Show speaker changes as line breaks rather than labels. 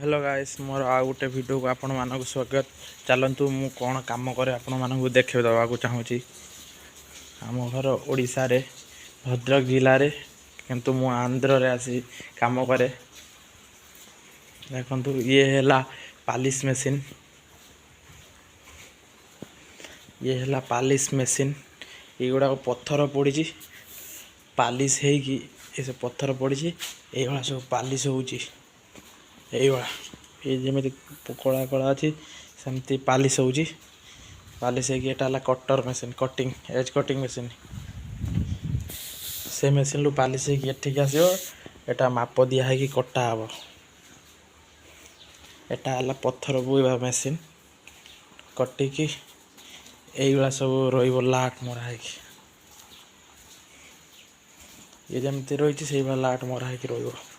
Hello guys, ମୋର ଆଉ ଗୋଟେ ଭିଡ଼ିଓକୁ ଆପଣମାନଙ୍କୁ ସ୍ୱାଗତ। ଚାଲନ୍ତୁ, ମୁଁ କ'ଣ କାମ କରେ ଆପଣମାନଙ୍କୁ ଦେଖାଇ ଦେବାକୁ ଚାହୁଁଛି। ଆମ ଘର ଓଡ଼ିଶାରେ ଭଦ୍ରକ ଜିଲ୍ଲାରେ, କିନ୍ତୁ ମୁଁ ଆନ୍ଧ୍ରରେ ଆସି କାମ କରେ। ଦେଖନ୍ତୁ, ଇଏ ହେଲା ପାଲିସ୍ ମେସିନ୍। ଇଏ ହେଲା ପାଲିସ୍ ମେସିନ୍। ଏଇଗୁଡ଼ାକ ପଥର ପଡ଼ିଛି, ପାଲିସ୍ ହେଇକି ଏସବୁ ପଥର ପଡ଼ିଛି। ଏଇଭଳିଆ ସବୁ ପାଲିସ୍ ହେଉଛି। ଏଇଭଳିଆ ଏ ଯେମିତି କଳା କଳା ଅଛି, ସେମିତି ପାଲିସ୍ ହେଉଛି। ପାଲିସ୍ ହେଇକି ଏଇଟା ହେଲା cutter machine, cutting edge cutting machine. ସେ ମେସିନ୍ରୁ ପାଲିସ୍ ହେଇକି ଏଠିକି ଆସିବ। ଏଟା ମାପ ଦିଆ ହେଇକି କଟା ହେବ। ଏଟା ହେଲା ପଥର ବୋହିବା ମେସିନ୍। କଟିକି ଏଇଭଳିଆ ସବୁ ରହିବ, ଲାଟ ମରା ହେଇକି। ଇଏ ଯେମିତି ରହିଛି, ସେଇଭଳିଆ ଲାଟ ମରା ହେଇକି ରହିବ।